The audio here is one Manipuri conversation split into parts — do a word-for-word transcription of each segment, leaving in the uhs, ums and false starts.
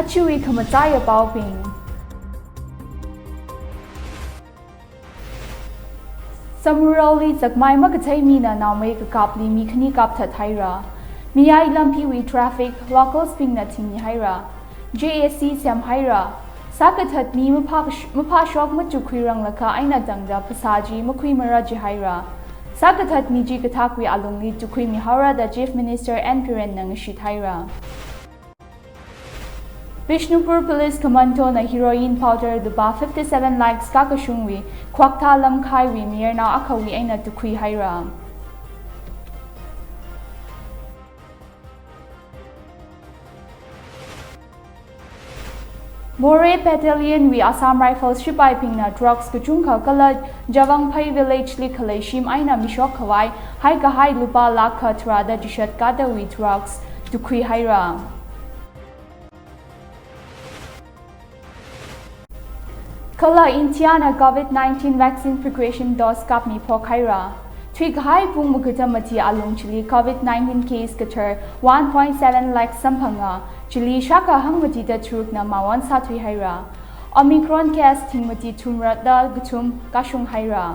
Achiwi khamachaya paoping. Samurauli Chakmai makathei mina naomei kakapli mi khani kapthat haira. Miyai lampiwi traffic, locals pingna thingni haira. J A C sem haira. Sakathat mi mapha, maphashok matukhui ranglakha aina dangda pasaji makhui maraji haira. Sakathat miji kathakwi alungli tukhui mi haura da Chief Minister N Biren na ngashit haira. Bishnupur Police Commando na heroin powder duba fifty-seven lakhs kakashungwi, Khwaktha Lamkhaiwi mayarnao akhawi aina tukhui haira. Moreh Battalion wi Assam Rifles shipai pingna drugs kachungkha kala Javangphai village li khalei shim aina mishok khawai, hai kahai lupa lakh kha tharada jishat kadawi drugs tukhui haira. Kala India na COVID nineteen vaccine precaution dose kapmi phok haira. Thui kahai pung makhuta mati alung chili COVID nineteen case kathar one point seven lakh samphanga, chili shaka hangmati da tharukna mawan sathui haira. Omicron case thingmati thumra da gathum kashung haira.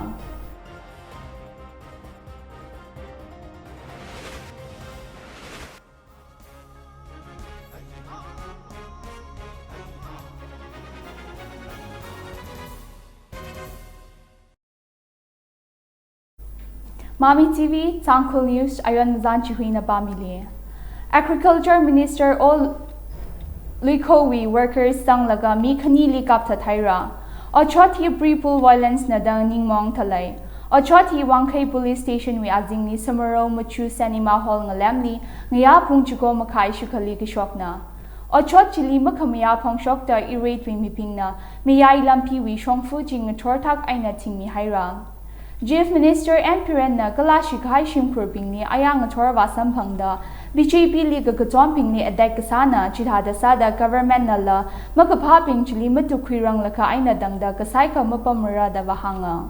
Mami T V, Tangkhul News, ayon mazan chihuina bamili. Agriculture Minister O Luikhowi workers tanglaga mi khanili kapthat haira. Ochot hi pre-poll violence na dang ningmong thalai. Ochot hi Wangkhei Police Station wi azingni Samaro Machu Cinema Hall ngalemli, ngaya pung chuko makhai shukhali kishokna. Ochot chili makhamaya phongshokta irate wi mipingna, miyai lampiwi shongfu jing ngathor thak aina thingmi haira. Chief Minister N Biren na kalashi kahai shimkhur pingni ayang ngathor va samphangda, B J P li kakatom pingni attack kasana chithada sada government na la makapha ping chili matukhui ranglakha aina dangda kasai ka mapamara da vahanga.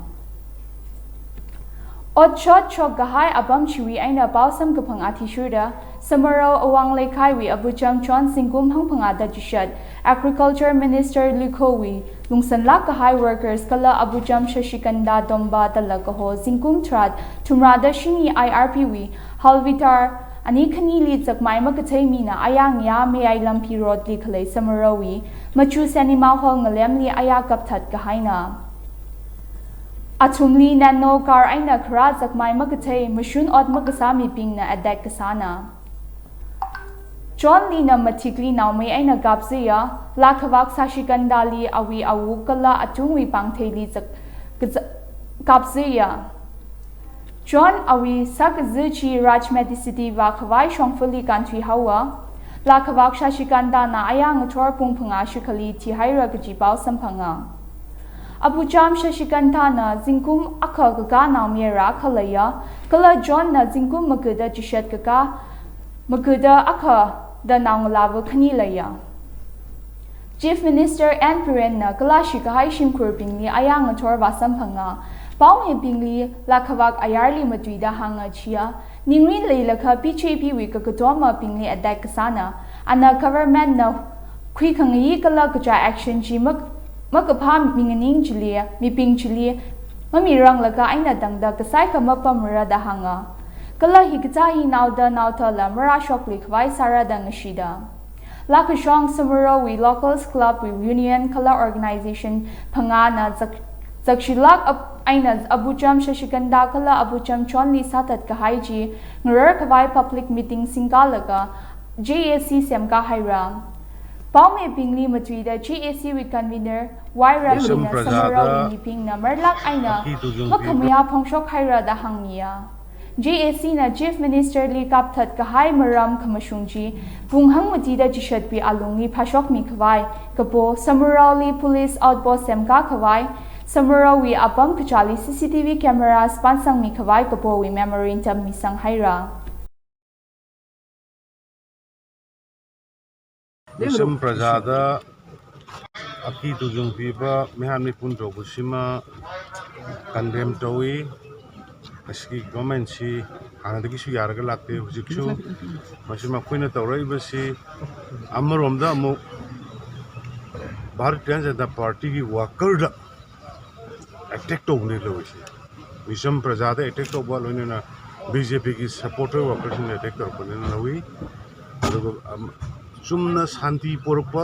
Otshot shokkahai apam chiwui eina paosam kaphang athishurda, Samarao Awang Leikhaiwui Abucham Chon zingkum hangphangada chishat, Agriculture Minister Likhowui lungsanlak kahai workers kala Abucham Shashikanda Domba dala kaho zingkum tharad thumrada shini I R P wui Halvitar ani khanili zakmai makathei mina ayang ya Mayai Lampi Road li khalei Samaraowui Machu Cinema Hall ngalemli aya kapthat kahaina. Athumli nano car eina khara zakmai makathei mashun ot makasā mibingna attack kasāna. Chonlina mathikli naomei eina kapzaya, Lakhavak Shashikandali awui awu kala atungwui pangtheili zak-, kaza-, kapzaya. Chon awui sakazü chi Raj Medicity va khavai shongfali kanthui haowa. Lakhavak Shashikandana ayang ngathor pung phangā shikhali thihaira kaji pao samphanga. Abucham Shashikandana zingkum akha kakā naomayara akha leiya, kala Chonna zingkum magada chishat kakā magada akhada naongalāva khani leiya. Chief Minister N Birenna kalashi kahai shimkhurbingli ayang ngathor vāsamphanga. Paomeibingli Lakhavak ayarli matuida hānga chiya, ningrin leilakha B J P wui kakatomabingli attack kasāna. Ana governmentna khuikhangayi kala kachā action chi mak-, makaphā minganing chili, mibing chili, mamiranglakha eina tangda kasai kha mapamra da hānga. Kala hikathā hi naoda naothala marāshokli khavai sāra da ngashida. Lakashong Samaraowui Locals Club wui Union kala Organization phangāna zak-, zakshilak ap-, eina Abucham Shashikanda kala Abucham Chonli sāthat kahai chi ngarar khavai public meeting singkalaga J A C semkā haira. Paomeibingli matuida J A C wui convener Y Ravi na Samaraowui mibingna marlak eina makhamayā phongshok haira da hāngmiya. J A C na Chief Minister li kapthat kahai maram khamashung chi, pung hangmatida chishatwui alungli phāshokmi khavai, kapo, Samaraoli police outpost semkā khavai, Samaraowui apam kachāli C C T V cameras pansangmi khavai kapowui memorandum misang haira. Misham prajada aki tujung piba mihan mipun jokusima condemn tawi. ꯃꯁꯤꯒꯤ ꯒꯣꯔꯃꯦꯟꯁꯤ ꯍꯥꯟꯅꯗꯒꯤꯁꯨ ꯌꯥꯔꯒ ꯂꯥꯛꯇꯦ꯫ ꯍꯧꯖꯤꯛꯁꯨ ꯃꯁꯤ ꯃꯈꯣꯏꯅ ꯇꯧꯔꯛꯏꯕꯁꯤ ꯑꯃꯔꯣꯝꯗ ꯑꯃꯨꯛ ꯚꯥꯔꯇꯤꯌ ꯖꯅꯇꯥ ꯄꯥꯔꯇꯤꯒꯤ ꯋꯥꯀꯔꯗ ꯑꯦꯇꯦꯛ ꯇꯧꯕꯅꯤ ꯂꯧꯔꯤꯁꯦ꯫ ꯃꯤꯆꯝ ꯄ꯭ꯔꯖꯥꯗ ꯑꯦꯇꯦꯛ ꯇꯧꯕ, ꯂꯣꯏꯅꯅ ꯕꯤ ꯖꯦ ꯄꯤꯒꯤ ꯁꯄꯣꯔꯇꯔ ꯋꯥꯀꯔꯁꯤꯡꯗ ꯑꯦꯇꯦꯛ ꯇꯧꯔꯛꯄꯅꯤꯅ ꯂꯧꯏ꯫ ꯑꯗꯨꯒ ꯆꯨꯝꯅ ꯁꯥꯟꯇꯤ ꯄꯣꯔꯛꯄ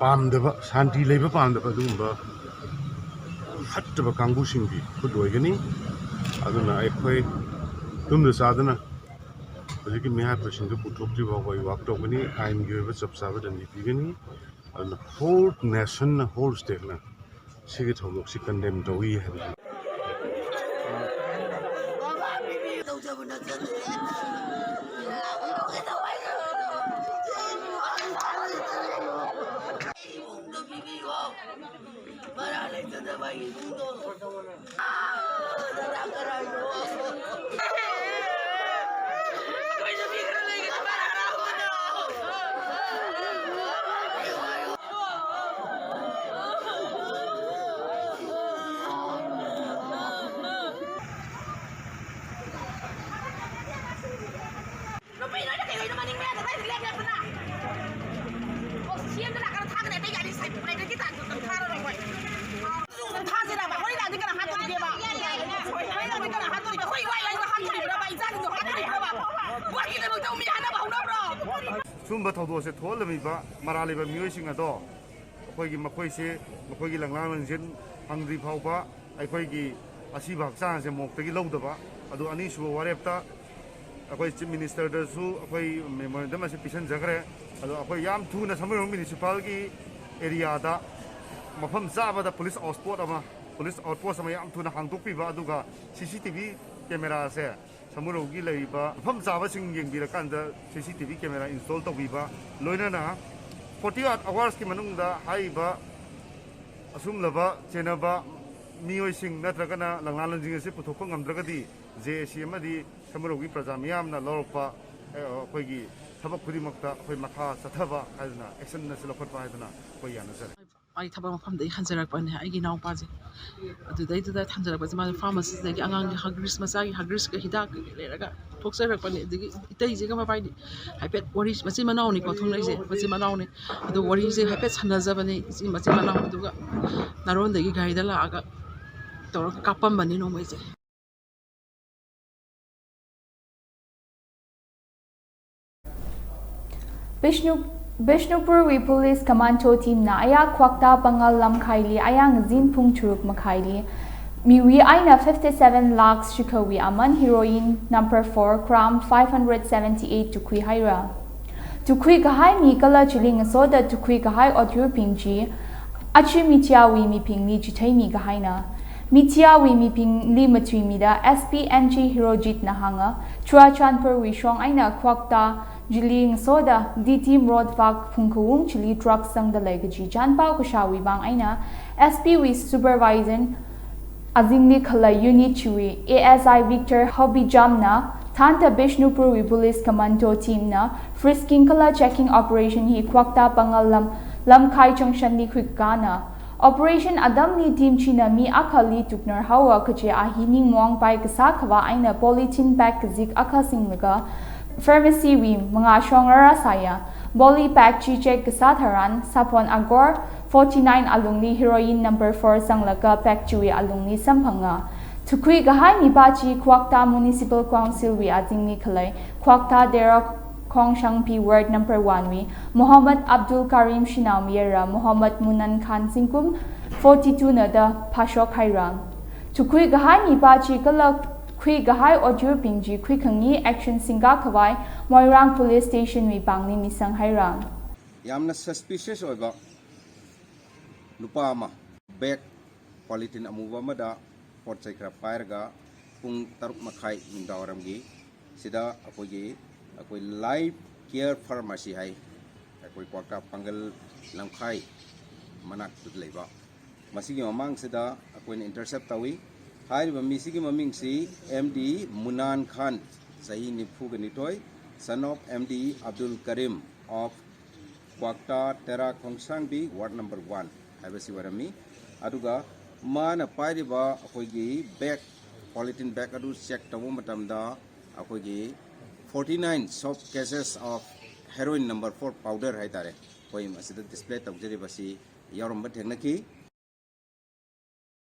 ꯄꯥꯝꯗꯕ, ꯁꯥꯟꯇꯤ ꯂꯩꯕ ꯄꯥꯝꯗꯕ ꯑꯗꯨꯒꯨꯝꯕ ꯐꯠꯇꯕ ꯀꯥꯡꯕꯨꯁꯤꯡꯒꯤ ꯈꯨꯠ ꯑꯣꯏꯒꯅꯤ꯫ ꯑꯗꯨꯅ ꯑꯩꯈꯣꯏ ꯇꯨꯝꯗ ꯆꯥꯗꯅ ꯍꯧꯖꯤꯛꯀꯤ ꯃꯤꯍꯥꯠꯄꯁꯤꯡꯗꯨ ꯄꯨꯊꯣꯛꯇ꯭ꯔꯤ ꯐꯥꯎꯕ ꯑꯩ ꯋꯥꯛ ꯇꯧꯒꯅꯤ꯫ ꯑꯥꯏꯟꯒꯤ ꯑꯣꯏꯕ ꯆꯞ ꯆꯥꯕ ꯗꯟꯗꯤ ꯄꯤꯒꯅꯤ꯫ ꯑꯗꯨꯅ ꯍꯣꯜ ꯅꯦꯁꯟꯅ, ꯍꯣꯜ ꯁ꯭ꯇꯦꯠꯅ ꯁꯤꯒꯤ ꯊꯧꯗꯣꯛꯁꯤ ꯀꯟꯗꯦꯝ ꯇꯧꯏ ꯍꯥꯏꯕꯁꯤ꯫ ꯅꯨꯄꯤ ꯅꯣꯏꯅ ꯀꯩꯗꯧꯔꯤꯅꯣ? ꯃꯅꯤꯡ ꯃꯌꯥꯗ ꯀꯗꯥꯏꯗ ꯂꯦꯞ ꯂꯦꯞꯄꯅ? ꯑꯣ, ꯁꯤ ꯑꯦꯝꯗ ꯂꯥꯛꯀꯥꯟꯗ ꯊꯥꯒꯅꯤ꯫ ꯑꯇꯩ ꯒꯥꯔꯤ ꯁꯥꯏ ꯄꯨꯔꯦ, ꯅꯪꯒꯤ ꯇꯥꯟ ꯊꯥꯔꯔꯣꯏ ꯑꯩꯈꯣꯏ꯫ ꯊꯥꯁꯤꯔꯕ? ꯍꯣꯔꯦꯟ ꯂꯥꯛꯑꯗꯤ ꯀꯅꯥ ꯍꯥꯠꯇꯣꯔꯤꯒꯦꯕ? ꯍꯣꯔꯦꯟ ꯂꯥꯛꯑꯗꯤ ꯀꯅꯥ ꯍꯥꯠꯇꯣꯔꯤꯒꯦ? ꯑꯩꯈꯣꯏ ꯏꯋꯥ ꯏꯋꯥꯁꯤꯅ ꯍꯥꯠꯇꯣꯔꯤꯕ꯭ꯔꯕ? ꯏꯆꯥꯁꯤꯡꯗꯣ ꯍꯥꯠꯇꯣꯔꯤꯕ꯭ꯔꯕ? ꯃꯣꯏꯒꯤꯗꯃꯛꯇ ꯃꯤ ꯍꯥꯠꯅꯕ ꯍꯧꯅꯕ꯭ꯔꯣ? ꯁꯨꯝꯕ ꯊꯧꯗꯣꯛꯁꯦ ꯊꯣꯛꯍꯜꯂꯝꯃꯤꯕ ꯃꯔꯥꯜ ꯂꯩꯕ ꯃꯤꯑꯣꯏꯁꯤꯡ ꯑꯗꯣ ꯑꯩꯈꯣꯏꯒꯤ ꯃꯈꯣꯏꯁꯦ, ꯃꯈꯣꯏꯒꯤ ꯂꯪꯂꯥ ꯂꯪꯖꯦꯜ ꯐꯪꯗ꯭ꯔꯤ ꯐꯥꯎꯕ ꯑꯩꯈꯣꯏꯒꯤ ꯑꯁꯤꯕ ꯍꯛꯆꯥꯡ ꯑꯁꯦ ꯃꯣꯛꯇꯒꯤ ꯂꯧꯗꯕ꯫ ꯑꯗꯨ ꯑꯅꯤꯁꯨꯕ ꯋꯥꯔꯦꯞꯇ ꯑꯩꯈꯣꯏ ꯆꯤꯐ ꯃꯤꯅꯤꯁꯇꯔꯗꯁꯨ ꯑꯩꯈꯣꯏ ꯃꯦꯃꯣꯔꯦꯟꯗꯝ ꯑꯁꯤ ꯄꯤꯁꯤꯟꯖꯈ꯭ꯔꯦ꯫ ꯑꯗꯣ ꯑꯩꯈꯣꯏ ꯌꯥꯝ ꯊꯨꯅ ꯁꯃꯨꯔꯧ ꯃ꯭ꯌꯨꯅꯤꯁꯤꯄꯥꯜꯒꯤ ꯑꯦꯔꯤꯌꯥꯗ ꯃꯐꯝ ꯆꯥꯕꯗ ꯄꯨꯂꯤꯁ ꯑꯥꯎꯠꯄꯣꯁꯠ ꯑꯃ, ꯄꯨꯂꯤꯁ ꯑꯥꯎꯠꯄꯣꯁꯠ ꯑꯃ ꯌꯥꯝ ꯊꯨꯅ ꯍꯥꯡꯗꯣꯛꯄꯤꯕ, ꯑꯗꯨꯒ ꯁꯤ ꯁꯤ ꯇꯤ ꯚꯤ ꯀꯦꯃꯦꯔꯥꯁꯦ ꯁꯃꯨꯔꯧꯒꯤ ꯂꯩꯔꯤꯕ ꯃꯐꯝ ꯆꯥꯕꯁꯤꯡ ꯌꯦꯡꯕꯤꯔꯀꯥꯟꯗ ꯁꯤ C T V camera install ꯇꯧꯕꯤꯕ, ꯂꯣꯏꯅꯅ ꯐꯣꯔꯇꯤ ꯑꯩꯠ ꯑꯋꯥꯔꯁꯀꯤ ꯃꯅꯨꯡꯗ ꯍꯥꯏꯔꯤꯕ ꯑꯁꯨꯝꯂꯕ ꯆꯦꯟꯅꯕ ꯃꯤꯑꯣꯏꯁꯤꯡ ꯅꯠꯇ꯭ꯔꯒꯅ ꯂꯪꯂꯥꯂꯣꯟꯁꯤꯡ ꯑꯁꯤ ꯄꯨꯊꯣꯛꯄ ꯉꯝꯗ꯭ꯔꯒꯗꯤ ꯖꯦ ꯑꯦ ꯁꯤ ꯑꯃꯗꯤ ꯁꯃꯨꯔꯧꯒꯤ ꯄ꯭ꯔꯖꯥ ꯃꯤꯌꯥꯝꯅ ꯂꯧꯔꯛꯄ, ꯑ, ꯑꯩꯈꯣꯏꯒꯤ ꯊꯕꯛ ꯈꯨꯗꯤꯡꯃꯛꯇ ꯑꯩꯈꯣꯏ ꯃꯈꯥ ꯆꯠꯊꯕ ꯍꯥꯏꯗꯅ, ꯑꯦꯛꯁꯟ ꯑꯁꯤ ꯂꯧꯈꯠꯄ ꯍꯥꯏꯗꯅ ꯑꯩꯈꯣꯏ ꯌꯥꯅꯖꯔꯤ꯫ ꯃꯥꯒꯤ ꯊꯕꯛ ꯃꯐꯝꯗꯒꯤ ꯍꯟꯖꯔꯛꯄꯅꯦ ꯑꯩꯒꯤ ꯏꯅꯥꯎꯄꯥꯁꯦ꯫ ꯑꯗꯨꯗꯩꯗꯨꯗ ꯍꯟꯖꯔꯛꯄꯁꯦ ꯃꯥꯅ ꯐꯥꯔꯃꯥꯁꯤꯗꯒꯤ ꯑꯉꯥꯡꯒꯤ ꯍꯒ꯭ꯔꯤꯁ, ꯃꯆꯥꯒꯤ ꯍꯒ꯭ꯔꯤꯁꯀ ꯍꯤꯗꯥꯛ ꯀꯩꯀꯩ ꯂꯩꯔꯒ ꯊꯣꯛꯆꯔꯛꯄꯅꯦ꯫ ꯑꯗꯒꯤ ꯏꯇꯩꯁꯤꯒ ꯃꯕꯥꯏꯗꯤ ꯍꯥꯏꯐꯦꯠ ꯋꯥꯔꯤ, ꯃꯆꯤꯟ ꯃꯅꯥꯎꯅꯤꯀꯣ ꯊꯣꯛꯅꯩꯁꯦ, ꯃꯆꯤꯟ ꯃꯅꯥꯎꯅꯤ꯫ ꯑꯗꯣ ꯋꯥꯔꯤꯁꯦ ꯍꯥꯏꯐꯦꯠ ꯁꯥꯟꯅꯖꯕꯅꯦ ꯏꯆꯦ ꯃꯆꯤꯟ ꯃꯅꯥꯎ, ꯑꯗꯨꯒ ꯅꯥꯔꯣꯟꯗꯒꯤ ꯒꯥꯔꯤꯗ ꯂꯥꯛꯑꯒ ꯇꯧꯔꯒ ꯀꯥꯞꯄꯝꯕꯅꯤ ꯅꯣꯡꯃꯩꯁꯦ꯫ ꯕꯤꯁꯅꯨ ꯕꯤꯁꯅꯨꯄꯨꯔ ꯋꯤ ꯄꯨꯂꯤꯁ ꯀꯃꯥꯟꯗꯣ ꯇꯤꯝꯅ ꯑꯌꯥ ꯈ꯭ꯋꯥꯛꯇꯥ ꯄꯥꯉꯜ ꯂꯝꯈꯥꯏꯂꯤ ꯑꯌꯥꯡ ꯖꯤꯟ ꯄꯨꯡ ꯇꯔꯨꯛ ꯃꯈꯥꯏꯂꯤ ꯃꯤꯋꯤ ꯑꯩꯅ fifty seven ꯂꯥꯈ ꯁꯤꯈꯥꯋꯤ ꯑꯃꯟ heroin number four gram five hundred seventy eight ꯇꯨꯈꯨꯏ ꯍꯥꯏꯔ ꯇꯨꯈꯨꯏ ꯀꯍꯥꯏ ꯃꯤ ꯀꯂ ꯆꯤꯂꯤꯡ ꯑꯁꯣꯗ ꯇꯨꯈꯨꯏ ꯀꯍꯥꯏ ꯑꯣꯇ꯭ꯌꯨ ꯄꯤꯡꯖꯤ ꯑꯆꯤ ꯃꯤꯊꯤꯌꯥꯋꯤ ꯃꯤꯄꯤꯡꯂꯤ ꯆꯤꯊꯩ ꯃꯤ ꯀꯍꯥꯏꯅ ꯃꯤꯊꯤꯌꯥꯋꯤ ꯃꯤꯄꯤꯡꯂꯤ ꯃꯆꯨꯏ ꯃꯤꯗ S P N G ꯍꯤꯔꯣꯖꯤꯠꯅ ꯍꯥꯡꯉ ꯆꯨꯔꯥꯆꯥꯟꯄꯨꯔ ꯋꯤ ꯁꯣꯡ ꯑꯩꯅ ꯈ꯭ꯋꯥꯛꯇꯥ ꯖꯤꯂꯤꯡ ꯁꯣꯗ D T ꯃ꯭ꯔꯣꯠ ꯐꯥꯛ ꯐꯨꯡꯈꯋꯨꯡ ꯆꯤꯂꯤ ꯇ꯭ꯔꯛ ꯁꯪꯗ ꯂꯩꯒꯖꯤ ꯆꯥꯟꯄꯥꯎ ꯀꯨꯁꯥꯋꯤ ꯕꯥꯡ ꯑꯩꯅ S P ꯋꯤ supervisor ꯑꯖꯤꯡꯂꯤ ꯈꯜꯂ unit ꯆꯤꯋꯤ A S I Victor ꯍꯧꯕꯤꯖꯥꯝꯅ ꯊꯥꯟꯇ ꯕꯤꯁꯅꯨꯄꯨꯔ ꯋꯤ ꯄꯨꯂꯤꯁ ꯀꯃꯥꯟꯗꯣ ꯇꯤꯝꯅ frisking ꯈꯜꯂ checking operation ꯍꯤ ꯈ꯭ꯋꯥꯛꯇꯥ ꯄꯥꯉꯜ ꯂꯝ ꯂꯝꯈꯥꯏ ꯆꯪꯁꯟꯂꯤ ꯈꯨꯏꯀꯥꯅ Operation ꯑꯗꯝꯂꯤ ꯇꯤꯝ ꯆꯤꯅ ꯃꯤ ꯑꯈꯜꯂꯤ ꯇꯨꯛꯅꯔ ꯍꯧꯋ ꯀꯆꯦ ꯑꯍꯤ ꯅꯤꯡꯃꯣꯡ ꯄꯥꯏ ꯀꯁꯥ ꯈꯋꯥ ꯑꯩꯅ polythene bag ꯀꯖꯤꯛ ꯑꯈ ꯁꯤꯡꯂꯒ pharmacy ꯋꯤ ꯃꯉꯥ ꯁꯣꯡꯔ ꯁꯥꯌ ꯕꯣꯂꯤ pack ꯆꯤ ꯆꯦꯛ ꯀꯁꯥ ꯊꯔꯥꯟ ꯁꯥꯄꯣꯟ ꯑꯒꯣꯔ forty nine ꯑꯂꯨꯡꯂꯤ heroin number four ꯁꯪꯂꯒ pack ꯆꯤꯋꯤ ꯑꯂꯨꯡꯂꯤ ꯁꯝꯐꯪꯉ ꯊꯨꯈꯨꯏ ꯒꯍꯥꯏ ꯃꯤꯄꯥ ꯆꯤ ꯈ꯭ꯋꯥꯛꯇꯥ municipal council ꯋꯤ ꯑꯖꯤꯡꯂꯤ ꯈꯂꯩ ꯈ꯭ꯋꯥꯛꯇꯥ ꯗꯦꯔꯣꯛ ꯈꯣꯡꯁꯥꯡꯄꯤ ward number one ꯋꯤ ꯃꯣꯍꯝꯃꯗ ꯑꯕꯗꯨꯜ ꯀꯔꯤꯝ ꯁꯤꯅꯥꯝ ꯌꯦꯔ ꯃꯣꯍꯝꯃꯗ ꯃꯨꯅꯟ ꯈꯥꯟ ꯁꯤꯡꯀꯨꯝ forty two ꯅꯗ ꯐꯥꯁꯣꯛ ꯍꯥꯏꯔ ꯊꯨꯈꯨꯏ ꯒꯍꯥꯏ ꯃꯤꯄꯥ ꯆꯤ ꯀꯂꯛ ꯈꯨꯏ ꯒꯍꯥꯏ ꯑꯣꯗꯤꯌꯣ ꯄꯤꯡꯖꯤ ꯈꯨꯏ ꯈꯪꯉꯤ action ꯁꯤꯡꯒꯥ ꯈꯋꯥꯏ ꯃꯣꯏꯔꯥꯡ police station ꯋꯤ ꯄꯥꯡꯂꯤ ꯃꯤꯁꯪ ꯍꯥꯏꯔ ꯌꯥꯝꯅ suspicious ꯑꯣꯏꯕ ꯅꯨꯄꯥ ꯑꯃ bag polythene ꯑꯃꯨꯕ ꯑꯃꯗ ꯄꯣꯠ ꯆꯩ ꯈꯔ ꯄꯥꯏꯔꯒ ꯄꯨꯡ ꯇꯔꯨꯛ ꯃꯈꯥꯏ ꯅꯨꯡꯗꯥꯡꯋꯥꯏꯔꯝꯒꯤ ꯁꯤꯗ ꯑꯩꯈꯣꯏꯒꯤ ꯑꯩꯈꯣꯏ Life Care Pharmacy ꯍꯥꯏ ꯑꯩꯈꯣꯏ ꯀ꯭ꯋꯥꯛꯇꯥ ꯄꯥꯡꯒꯜ ꯂꯝꯈꯥꯏ ꯃꯅꯥꯛꯇ ꯂꯩꯕ ꯃꯁꯤꯒꯤ ꯃꯃꯥꯡꯁꯤꯗ ꯑꯩꯈꯣꯏꯅ intercept ꯇꯧꯏ꯫ ꯍꯥꯏꯔꯤꯕ ꯃꯤꯁꯤꯒꯤ ꯃꯃꯤꯡꯁꯤ M D ꯃꯨꯅꯥꯟ ꯈꯥꯟ, ꯆꯍꯤ ꯅꯤꯐꯨꯒ ꯅꯤꯊꯣꯏ, son of M D Abdul Karim of ꯀ꯭ꯋꯥꯛꯇꯥ ꯇꯦꯔꯥ ꯈꯣꯡꯁꯥꯡꯕꯤ ward number one꯫ ꯍꯥꯏꯕꯁꯤ ꯑꯣꯏꯔꯝꯃꯤ꯫ ꯑꯗꯨꯒ ꯃꯥꯅ ꯄꯥꯏꯔꯤꯕ ꯑꯩꯈꯣꯏꯒꯤ ꯕꯦꯒ, ꯄꯣꯂꯤꯊꯤꯟ ꯕꯦꯒ ꯑꯗꯨ ꯆꯦꯛ ꯇꯧꯕ ꯃꯇꯝꯗ ꯑꯩꯈꯣꯏꯒꯤ forty nine soft cases of heroin number four powder ꯍꯥꯏꯇꯥꯔꯦ, ꯑꯩꯈꯣꯏ ꯃꯁꯤꯗ ꯗꯤꯁꯄ꯭ꯂꯦ ꯇꯧꯖꯔꯤꯕꯁꯤ ꯌꯥꯎꯔꯝꯕ ꯊꯦꯡꯅꯈꯤ꯫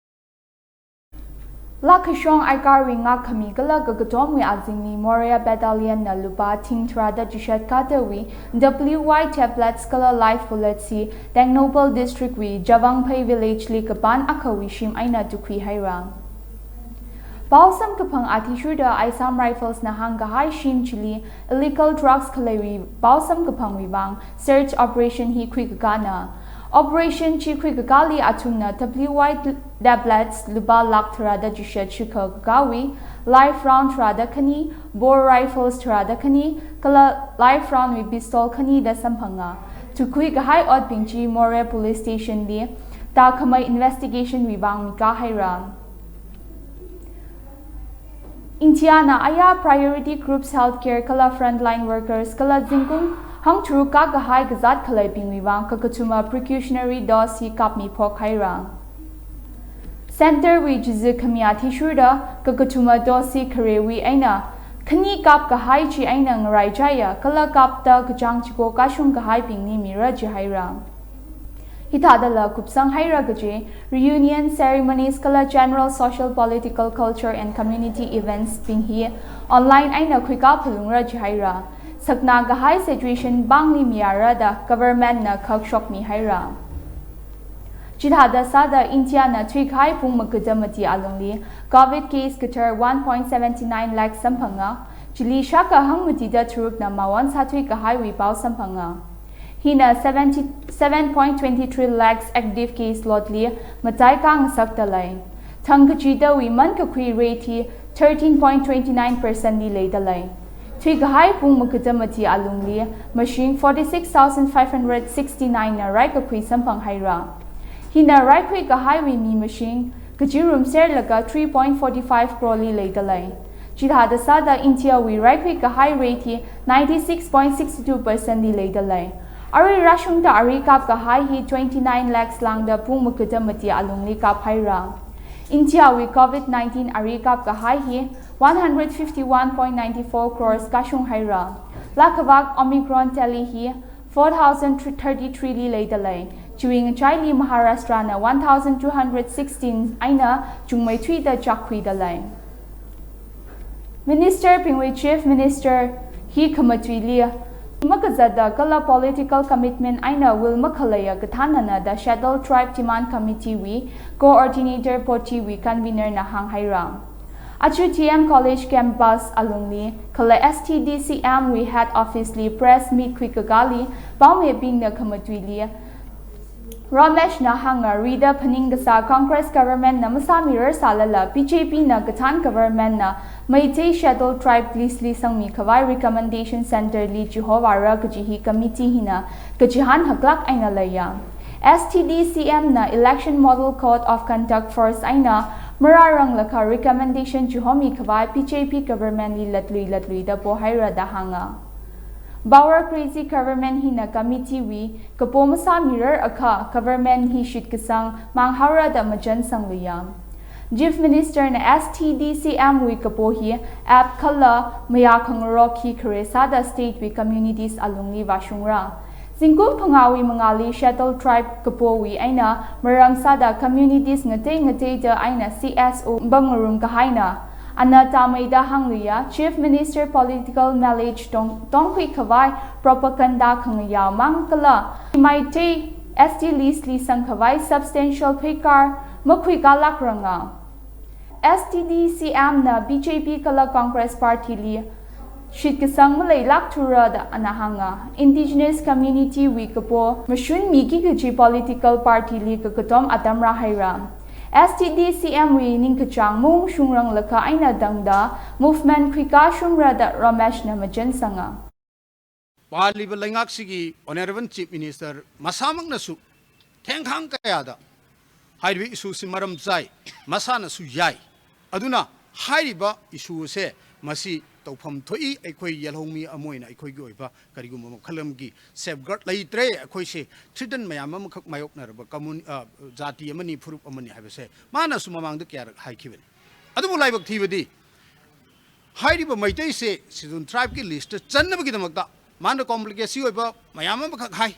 ꯂꯥꯈꯩꯁꯣꯡ ꯑꯥꯏꯀꯥꯔꯋꯤ ꯉꯥꯛꯈꯃꯤ ꯀꯂ ꯀꯒꯇꯣꯝꯋꯤ ꯑꯥꯖꯤꯡꯅꯤ ꯃꯣꯔꯦ ꯕꯦꯇꯥꯂꯤꯌꯟꯅ ꯂꯨꯄꯥ ꯊꯤꯡ ꯊꯔꯥꯗ ꯆꯤꯁꯠ ꯀꯥꯇꯋꯤ W Y tablets ꯀꯂ life bullets ꯁꯤ ꯇꯦꯡꯅꯧꯄꯜ district ꯋꯤ ꯖꯋꯥꯡꯐꯩ village ꯂꯤ ꯀꯄꯥꯟ ꯑꯈꯋꯤ ꯁꯤꯝ ꯑꯩꯅ ꯇꯨꯈꯨꯏ ꯍꯩꯔꯥꯡ꯫ ꯄꯥꯎꯁꯝ ꯀꯐꯪ ꯑꯊꯤꯁꯨꯔꯗ Assam Rifles ꯅ ꯍꯥꯡꯒꯍꯥꯏ ꯁꯤꯝ ꯆꯤꯂꯤ illegal drugs ꯈꯂꯩꯋꯤ ꯄꯥꯎꯁꯝ ꯀꯐꯪ ꯋꯤꯕꯥꯡ search operation ꯍꯤ ꯈꯨꯏ ꯀꯀꯥꯅ꯫ Operation ꯆꯤ ꯈꯨꯏ ꯀꯀꯥꯂꯤ ꯑꯊꯨꯝꯅ W Y tablets ꯂꯨꯄꯥ ꯂꯥꯈ ꯊꯔꯥꯗ ꯆꯤꯁꯠ ꯁꯤꯈ ꯀꯀꯥꯋꯤ, live round ꯊꯔꯥꯗ ꯈꯅꯤ, bore rifles ꯊꯔꯥꯗ ꯈꯅꯤ, ꯀꯂ live round ꯋꯤ pistol ꯈꯅꯤꯗ ꯁꯝꯐꯪꯉ꯫ ꯇꯨꯈꯨꯏ ꯀꯍꯥꯏ ꯑꯣꯠ ꯄꯤꯡꯆꯤ ꯃꯣꯔꯦ police station ꯂꯤ ꯇꯥ ꯈꯃꯩ investigation ꯋꯤꯕꯥꯡ ꯃꯤꯀꯥ ꯍꯩꯔꯥꯡ꯫ ꯏꯟꯗꯤꯌꯥꯅ ꯑꯌꯥ priority groups health care ꯀꯂ frontline workers ꯀꯂ ꯖꯤꯡꯀꯨꯝ ꯍꯪ ꯊꯨꯔꯨ ꯀꯥ ꯀꯍꯥꯏ ꯒꯖꯥꯠ ꯈꯂꯩ ꯄꯤꯡꯋꯤ ꯋꯥꯡ ꯀꯀꯆꯨꯃ precautionary dose ꯁꯤ ꯀꯥꯞꯃꯤ ꯐꯣꯛ ꯍꯩꯔꯥꯡ꯫ Center ꯋꯤ ꯖꯤꯖꯤ ꯈꯃꯤꯌꯥ ꯊꯤꯁꯨꯔꯗ ꯀꯀꯆꯨꯃ dose ꯁꯤ ꯈꯔꯦꯋꯤ ꯑꯩꯅ ꯈꯅꯤ ꯀꯥꯞ ꯀꯍꯥꯏ ꯆꯤ ꯑꯩꯅ ꯉꯔꯥꯏ ꯆꯥꯏꯌ ꯀꯂ ꯀꯥꯞꯇ ꯀꯆꯥꯡ ꯆꯤꯀꯣ ꯀꯥꯁꯨꯝ ꯀꯍꯥꯏ ꯄꯤꯡꯅꯤ ꯃꯤꯔ ꯖꯤ ꯍꯩꯔꯥꯡ꯫ ꯍꯤꯊꯥꯗꯂ ꯀꯨꯞꯁꯪ ꯍꯩꯔꯒꯖꯤ reunion ceremonies ꯀꯂ general social political culture and community events ꯄꯤꯡꯍꯤ online ꯑꯩꯅ ꯈꯨꯏꯀꯥ ꯐꯨꯂꯨꯡꯔ ꯖꯤ ꯍꯩꯔꯥ꯫ ꯁꯛꯅꯥ ꯒꯍꯥꯏ situation ꯕꯥꯡꯂꯤ ꯃꯤꯌꯥꯔꯗ government ꯅ ꯈꯛ ꯁꯣꯛꯃꯤ ꯍꯩꯔꯥ꯫ ꯆꯤꯊꯥꯗ ꯁꯥꯗ ꯏꯟꯗꯤꯌꯥꯅ ꯊꯨꯏꯈꯥꯏ ꯄꯨꯡ ꯃꯀꯨꯗ ꯃꯇꯤ ꯑꯂꯨꯡꯂꯤ COVID case ꯀꯊꯔ one point seventy nine lakh ꯁꯝꯐꯪꯉ, ꯆꯤꯂꯤ ꯁꯥꯀ ꯍꯪ ꯃꯇꯤꯗ ꯊꯨꯔꯨꯛꯅ ꯃꯥꯋꯟ ꯁꯥꯊꯨꯏ ꯀꯍꯥꯏꯋꯤ ꯄꯥꯎ ꯁꯝꯐꯪꯉ꯫ ꯍꯤꯅ seventy seven point twenty three lakhs active case ꯂꯣꯠꯂꯤ ꯃꯇꯥꯏ ꯀꯥꯡ ꯁꯛꯇ ꯂꯩ꯫ ꯊꯪ ꯀꯆꯤꯗ ꯋꯤꯃꯟ ꯀꯈꯨꯏ rate ꯍꯤ thirteen point twenty nine percent ꯂꯤ ꯂꯩꯗ ꯂꯩ꯫ ꯊꯨꯏ ꯀꯍꯥꯏ ꯄꯨꯡ ꯃꯀꯨꯗ ꯃꯇꯤ ꯑꯂꯨꯡꯂꯤ ꯃꯁꯤꯡ forty six thousand five hundred sixty nine ꯅ ꯔꯥꯏ ꯀꯈꯨꯏ ꯁꯝꯐꯪ ꯍꯩꯔꯥ꯫ ꯍꯤꯅ ꯔꯥꯏꯈꯨꯏ ꯀꯍꯥꯏꯋꯤ ꯃꯤ ꯃꯁꯤꯡ ꯀꯆꯤꯔꯨꯝ ꯁꯦꯔꯂꯒ three point forty five crore ꯂꯤ ꯂꯩꯗ ꯂꯩ꯫ ꯆꯤꯊꯥꯗ ꯁꯥꯗ ꯏꯟꯗꯤꯌꯥ ꯋꯤ ꯔꯥꯏꯈꯨꯏ ꯀꯍꯥꯏ rate ꯍꯤ ninety six point sixty two percent ꯂꯤ ꯂꯩꯗ ꯂꯩ꯫ Arui rashungta ari kap kahai hi twenty nine lakhs langda pung makada mati alungli kap haira. India wi covid nineteen ari kap kahai hi one hundred fifty one point ninety four crores kashung haira. Lakavak Omicron tally hi four thousand thirty three li leida lei. Chiwing chaili Maharashtra na one thousand two hundred sixteen aina chungmai thui da chakhui da lei. Minister pingwi Chief Minister hi khamatui li makazada kala political commitment aina will makhalaya kathana na da Scheduled Tribe Demand Committee wi coordinator poti wi convener na hang haira. Achu T M College campus alungli kala S T D C M wi head office li press meet khui kagali paume bing na khamatui li Ramesh na hanga rida phaning kasa Congress government na masamirar salala B J P na kathan government na Meitei Scheduled Tribe list li sangmi khavai recommendation center li Jehovah ra kajihi committee hina kajihan haklak aina laya. S T D C M na election model code of conduct force aina mararang lakha recommendation Jehomi khavai B J P government li latlui latlui da pohaira da hanga. Power crazy government hina committee wi kapo masamirar akha government hi shit kasang manghaura da majan sangluya. Chief Minister na S T D C M wi kapo hi app khala maya khangarok hi kharesa da state wi communities alungli vashungra. Zingkum phangawi mangali Scheduled Tribe kapo wi aina maram sada communities ngatei ngatei da aina C S O bangarum kahaina. Ana tamai da hangluya Chief Minister political mileage tong tongkhui khavai propaganda khangaya mangkala Meitei S T list li sang khavai substantial phaikar makhui kalak ranga. S T D C M na B J P kala Congress party li shit kasang malai lak thura da ana hanga. Indigenous community wi kapo mashun mi kikaji political party li kakatom atam ra haira. S T D C M wi ning kachang mung shungrang lakha aina dangda movement khuika shumra da Ramesh na majan sanga. ꯄꯥꯜꯂꯤꯕ ꯂꯩꯉꯥꯛꯁꯤꯒꯤ Honourable Chief Minister ꯃꯁꯥꯃꯛꯅꯁꯨ ꯊꯦꯡꯈꯥꯡ ꯀꯌꯥꯗ ꯍꯥꯏꯔꯤꯕ issue ꯁꯤ ꯃꯔꯝ ꯆꯥꯏ, ꯃꯁꯥꯅꯁꯨ ꯌꯥꯏ꯫ ꯑꯗꯨꯅ ꯍꯥꯏꯔꯤꯕ issue ꯑꯁꯦ ꯃꯁꯤ ꯇꯧꯐꯝ ꯊꯣꯛꯏ꯫ ꯑꯩꯈꯣꯏ ꯌꯦꯜꯍꯧꯃꯤ ꯑꯃ ꯑꯣꯏꯅ ꯑꯩꯈꯣꯏꯒꯤ ꯑꯣꯏꯕ ꯀꯔꯤꯒꯨꯝꯕ ꯃꯈꯜ ꯑꯃꯒꯤ safeguard ꯂꯩꯇ꯭ꯔꯦ꯫ ꯑꯩꯈꯣꯏꯁꯦ threaten ꯃꯌꯥꯝ ꯑꯃꯈꯛ ꯃꯥꯌꯣꯛꯅꯔꯕ ꯀꯝꯃꯨꯅꯤ-, ꯑ, ꯖꯥꯇꯤ ꯑꯃꯅꯤ, ꯐꯨꯔꯨꯞ ꯑꯃꯅꯤ ꯍꯥꯏꯕꯁꯦ ꯃꯥꯅꯁꯨ ꯃꯃꯥꯡꯗ ꯀꯌꯥꯔꯛ ꯍꯥꯏꯈꯤꯕꯅꯤ꯫ ꯑꯗꯨꯕꯨ ꯂꯥꯏꯕꯛ ꯊꯤꯕꯗꯤ ꯍꯥꯏꯔꯤꯕ ꯃꯩꯇꯩꯁꯦ Scheduled Tribeꯀꯤ listꯇ ꯆꯟꯅꯕꯒꯤꯗꯃꯛꯇ ꯃꯥꯅ complicacy ꯑꯣꯏꯕ ꯃꯌꯥꯝ ꯑꯃꯈꯛ ꯍꯥꯏ,